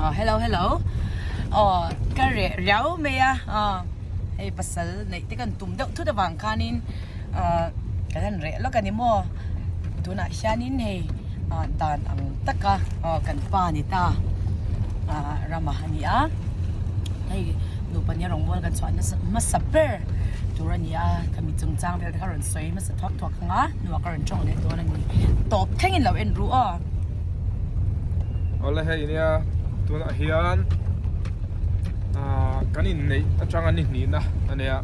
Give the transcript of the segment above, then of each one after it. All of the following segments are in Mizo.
Aw hello hello aw ka reh riau mai a aw hei pasal neih te kan tum deuh thut avang khanin ah kan han reh lawk a ni maw tunah hianin hei ah dan ang taka aw kan pa ni ta ah rama a ni a hei nupa nia rawngbawl kan chhuah nasa hmasa ber tur a ni a ka mi chungchang vel te kha rawn sawi hmasa thuak thuak ang a hnuah ka rawn tawng leh dawn a ni tawp thlengin lo en ru aw. Awle hei nia tunah hian ah kan inneih atanga ni hnihna a nia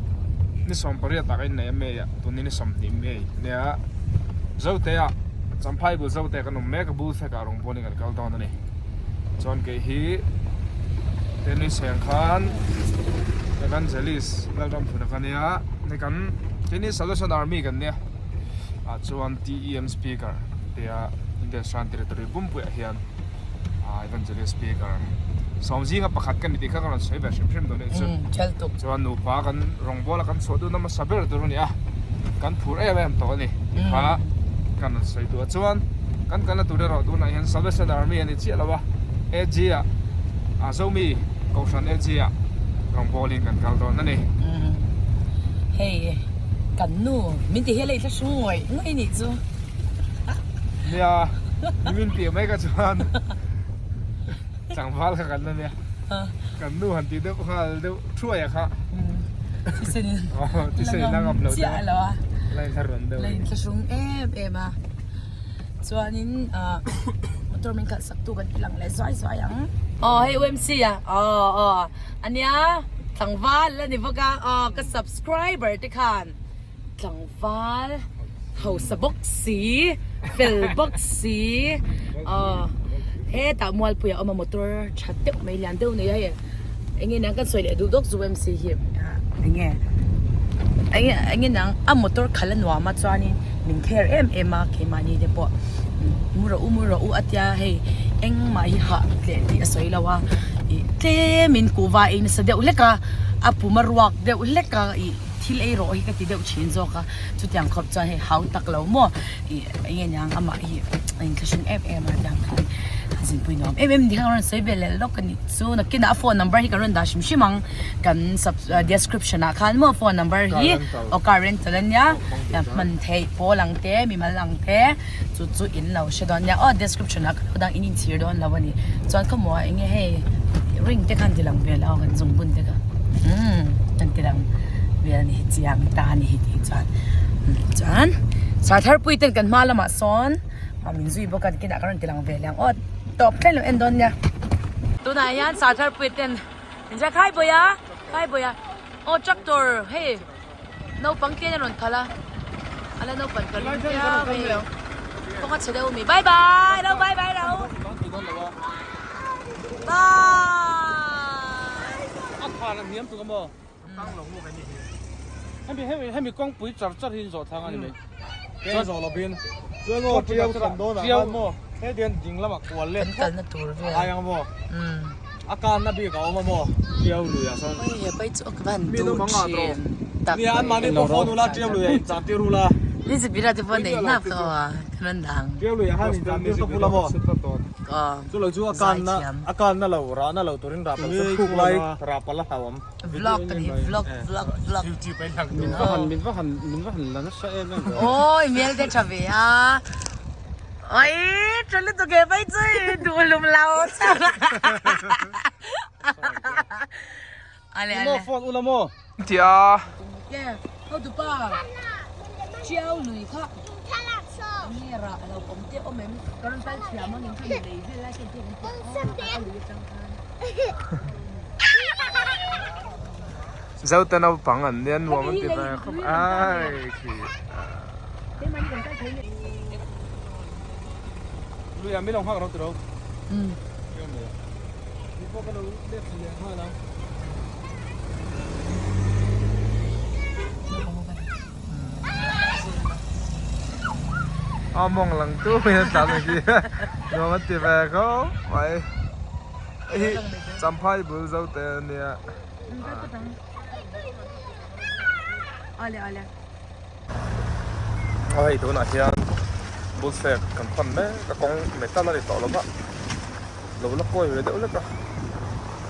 ni 18 ah kan inneih a May ah tun hi ni 20 May a nia Zote ah Champhai bul Zote kan awm mek a bul fek ah rawngbawlin kan kal dawn a ni chuan kei hi Tenui Seng khan Evangelist Lalramhluna ka nia hei kan keini Salvation Army kan nia ah chuan TEM speaker tia Indian Shan Territory pumpuiah hian ah Evangelist speaker sawm zinga pakhat ka ni tih kha ka rawn sawi ve hrim hrim dawn anih chu chuan nupa kan rawngbawla kan chhuah duhna hmasa ber tur a ni a kan phur em em tawh a ni tih kha kan rawn sawi duh a chuan kan kalna tur erawh tunah hian Salvation Army a ni chiah lo a AG ah ah Zomi Kohhran AG ah rawngbawlin kan kal dawn a ni. Hei kan nu min ti hial a i thla hrung ngawih ngawih nih chu. Nia ni min piah mai ka chuan tlangval kha kan la nia kan nu han tih deuh nghal deuh thuai a kha thisen in la ngam lo chiah lo a la in thla rawn deuh la in thla hrung em em a chuanin motor min khalh sak tu kan ti lang leh zuai zuai ang aw hei UMC a aw aw ania tlangval la ni bawk a aw ka subscriber te khan Tlangval hausa bawk si, fel bawk si, aw hetah Mualpuia awm a motor tha deuh mai lian deuh nei a hei enge niang kan sawi leh duh dawk zu em si hi enge enge enge niang a motor khalh a nuam a chuanin min care em em a keimahni te pawh mu rawh u mu rawh u a tia hei engmah hi hah tleh tih a sawi lo a ih tlemin kuhva ei nasa deuh hlek a a pum a ruak deuh hlek a ih. Thil ei rawh hi ka ti deuh thin zawk a, chutiang khawp chuan hei hau tak lo maw ih enge niang amah hi a inthlahrung em em a tiang khan a zinpui nuam em em ni kha ka rawn sawi ve leh lawk a nih chu nakinah a phone number hi ka rawn dah hrim hrim ang kan sub description ah khan maw phone number hi aw car rental ania hman theih pawl ang te mimal ang te chu chu in lo hre dawn nia aw description ah ka lo dang in inchhir dawn lo a ni chuan khawmuh ah enge hei ring te khan ti lang vel a kan zung bun te kha umm kan ti lang vel a ni hi chiang ta a ni hi tih chuan chuan sartharpui ten kan hma lamah sawn ah min zui bawk a tikinah ka rawn ti lang ve leh ang aw tawp thleng lo en dawn nia tunah hian sartharpui ten min zai khai bawi a khai bawi a aw tractor hei. Naupang te hian a rawn khalh a, a la naupan ka ring viau mai kawng a chhe deuh ami bye bye lo bye bye lo bye a khan a hniam tuk a maw hemi hemi hemi kawngpui char char hi in zawh thlang a ni mai chuan zawh lovin chuan aw tiau thlan dawn ah khan maw hetiang ding lamah kual let kan kalna tur vel a ai ang maw A kanna bik a awm a maw? Tiau lui ah sawn. Oi he pai chu ka van duh thin tak Nia an mahni pawh phone ula tiau lui ah in cham tir ula. Ni chu bira te pawh nei hnap ka aw a ka rawn dang. Tiau lui ah khan in cham tir tawp ula maw? Aw Chu lo chu a kanna a kanna lo rahna lo turin rah pal chu khuk lai rah pal a hlauhawm. Vlog ka ni vlog vlog vlog. Min va han min va han min va han la nasa em em ve. Oi hmel te tha ve a. Oi tha lutuk he pai chu i duh lum lo Ale ale. Maw phone ula maw. Tia. Ke ho tu pa. Chiao lui kha. Nge ra lo awm te awm em. Ka rawn kal thiam ang in kha mi lei vel lai khan te kan ti a lui atang khan. Zo te naupang an nia nuam an ti ve khawp ai khi. Lui ah min lo nghak ro tiro. Umm. Ni pawh ka lo let thla leh nghal a. A mawng lang tu mai an tlan ang khi nuam an ti ve khawp mai. Hei hi Champhai bul zo te a nia. Ale ale. Aw hei tunah hian bullfek kan pan mek a kawng metal a ni tawh lo va lo la kawi ve deuh lek a.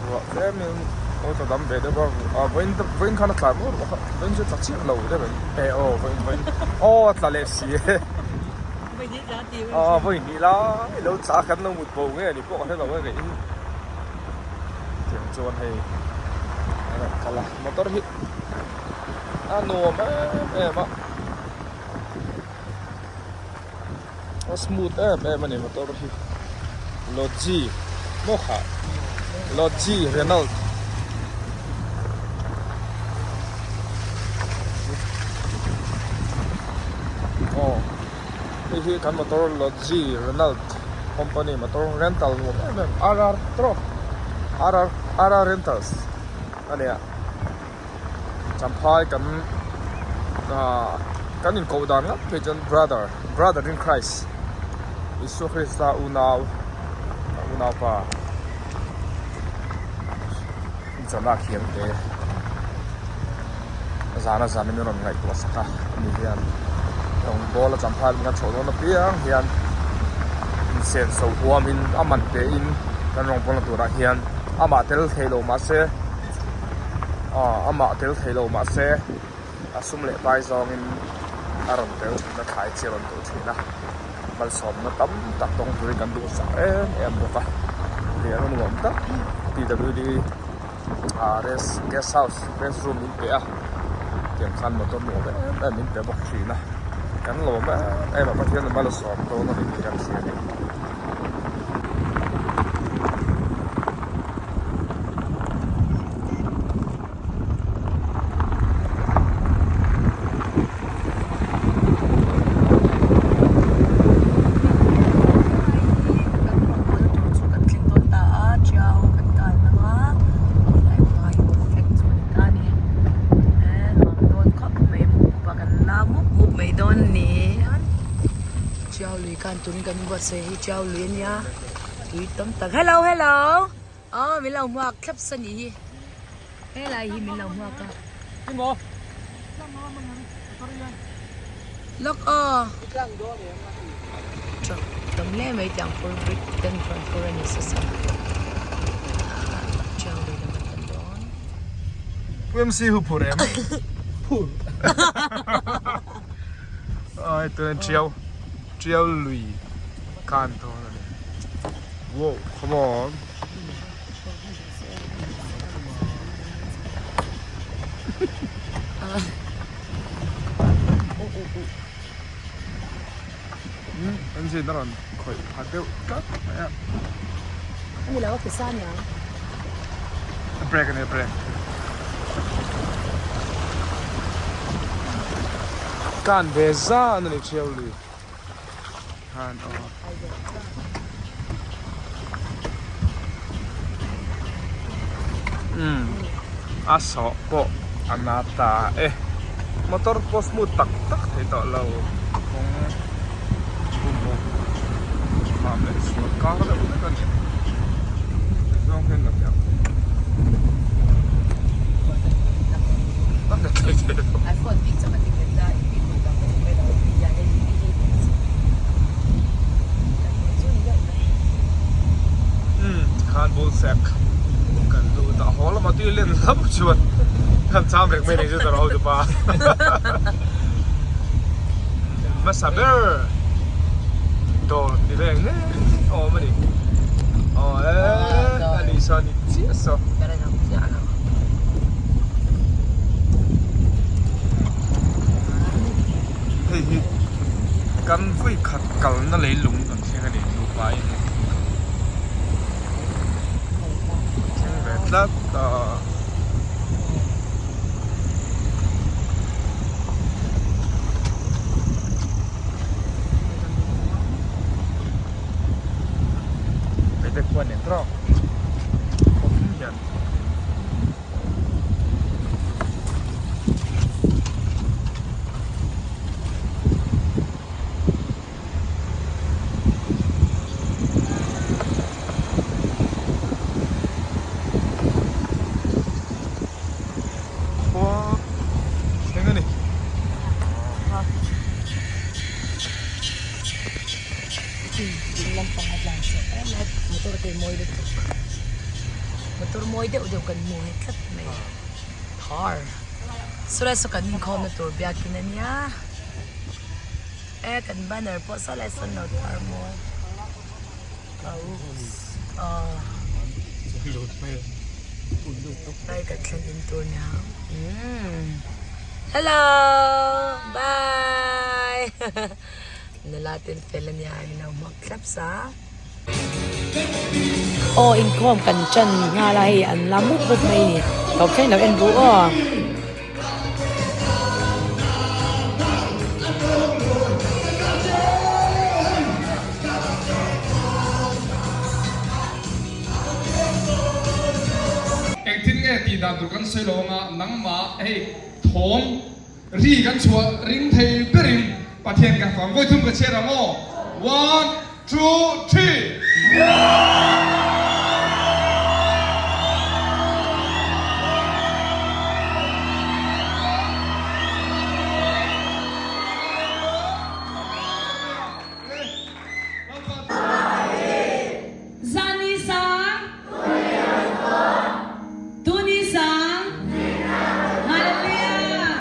Ruah tlemin aw tla dam ve deuh a, ah vawiin te vawiin khan a tla maw ruah kha vawiin chu a tla chiah lo deuh em e aw vawiin vawiin aw a tla leh si e aw vawiin hnih lai lo tla a kan lo mut bo nge ni pawh ka hre lo e keiin tiang chuan hei a rawn kal a motor hi a nuam em em a a smooth em em a ni motor hi Lodgy maw khah Lodgy Renault aw hei hi kan motor Lodgy Renault company motor rental nuam em em R R trawk R R R R rentals a nia. Champhai kan ah kan inkoh dan ngap phei chuan brother brother in Christ Isua Krista unau unaupa Jona khiang te zana zan in rawn ngaihtuah sak a ani hian rawngbawl a Champhai lam kan chhoh dawn apiang hian insenso huam in a man pe in kan rawngbawl na turah hian amah tel thei lo mahse. Aw amah tel thei lo mahse a sum leh pai zawngin a rawn tel thin a thlai chi a rawn duh thin a malsawmna tam tak tawng turin kan duh sak em em bawk a riahna nuam tak P W D ah rest guest house rest room min pe a tiang khan motor nuam em em min pe bawk thin a kan lawm em em a Pathian in malsawm dawn a ni tih kan hria a ni. Turin kan inbuatsaih hi Tiau lui a nia tui tam tak hello hello aw min lo hmuak thlap sa nih hi helai hi min lo hmuak a lawk aw truck tam hle mai tiang phur brick ten rawn phur a ni sa sa Tiau lui lam an pan dawn. UMC hu phur em? Phur. Ai tuna Tiau Tiau lui khan dawn a ni. Wow, come on. An zin a rawn khawih pha deuh tlat mai a. Ani lo a pisa aniang. A break a ni a break. Kan ve zan a ni Tiau lui. Khan aw. Umm a sawh pawh a na ta e motor pawh smooth tak tak thei tawh lo kawng bumboh kham leh sual kar deuh vek a ni zawng hian la tiang Umm tikhan ball sack kan lut a haw lamah tui len hlauh chuan kan cham reng mai nei chu tawrh ho chu pa hmasa ber dawr ni reng ngei awm a ni aw e a ni saw a ni chiah saw. Hei hi kan vawi khat kalna leilung kan thleng a ni nupa in thleng ve tlat a. Hei te khuan nen tawk awm hian. Motor mawi deuh deuh kan hmu hei tlat mai. Thar. Sawlai saw kan inkhawmna tur biakin a nia. E kan banner pawh sawlai sawn lo tar mawi. Aw. Lai kan thlen in tur nia. Hello. Bye. Nula ten fel a nia min lo hmuak thlap sa. Aw inkhawm kan tan nghal a hei an la mup mup mai a ni tawp thleng lo en duh aw. Engtin nge tih dan tur kan sawi lo anga nangmah hei thawm Ri kan chhuah ring thei berin Pathian kan fang vawi thum ka chhiar ang aw. One, two, three. Zani sang. Tuni sang. Hallelujah.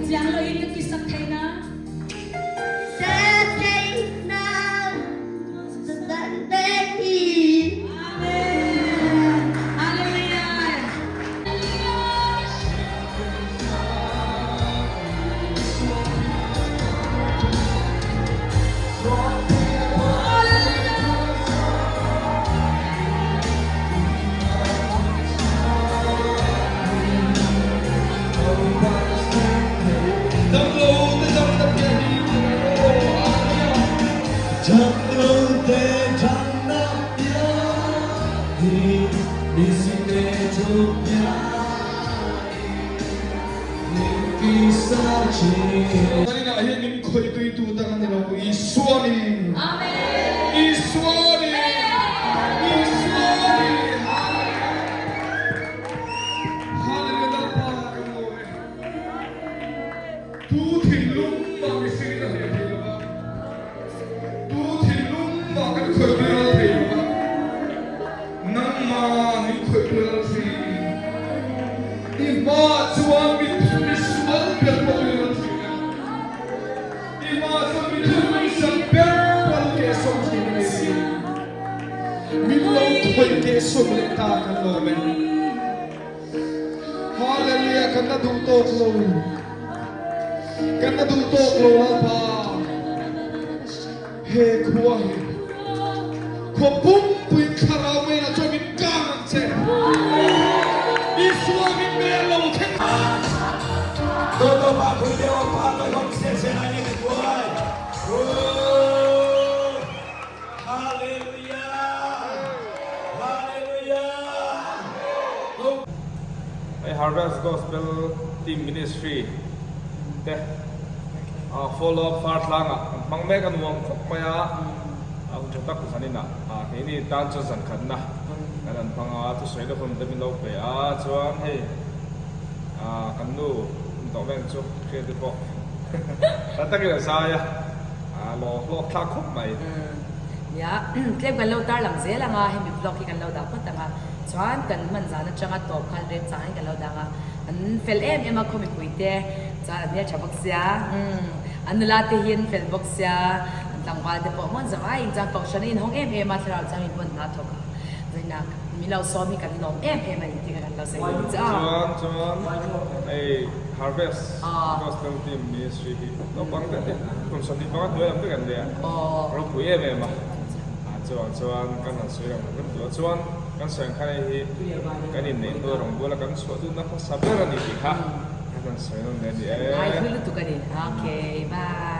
Chiang lo in ka kisak thei na. Zaninah hian min khawihtuitu tak a ni lo, Isua ni! Isua ni! Isua ni! Hallelujah! Lalpa kan lawm e. Tu thinlung mah mihringin a hleh thei lo va, tu thinlung mah kan khawih ral thei lo va, nangmah min khawih ral thin. I hmaah chuan mi misual ber pawh i ral thin a, i hmaah chuan mi thilhmeisak ber pawh an kehsawm thin a ni tiin min lo khawih kehsawm leh ta kan lawm e. Hallelujah kan la duh tawk lo kan la duh tawk lo Lalpa he khua hi khua pumpui thlarau mai la chuan min kang ang che Isua min mel lo thleng Hei Harvest Gospel Team Ministry te follow up far tlangah kan hmang mek a nuam khawp mai a, a hun tha tak zanin ah keini tan chuan zan khatna kan han hmang a, thusawi na hun te min lo pe a, chuan hei kan nu tawh vel chu hriat te pawh tha takin a zai a. A lo hlawk thlak khawp mai. Nia, tlem kan lo tar lang zel ang a, hemi vlog hi kan lo dah phawt ang a, chuan kan hman zan atanga tawp khan rem changin kan lo dang a, an fel em em a khaw mipui te, chuan an hmeltha bawk sia, umm an nula te hi an fel bawk sia, an tlangval te pawh hmun zawng aiin chuan kohhran a inhawng em em a, thlarau chuan min pawn hna thawk a, zaina min lo sawm hi kan lawm em em a ni tih kha kan lo sawi duh chu a. Chuan chuan hei Harvest Gospel Team Ministry hi naupang te hi kum 25 hnuai lam vek an nia, ropui em em a, chuvang chuan kan han sawi ang kan tih chuan kan sawi ang khan hei hi kan inneih hnu a rawngbawla kan chhuah dunna hmasa ber a ni tih kha kan han sawi nawn leh a ni e. Ngai thui lutuk a ni. Okay, bye.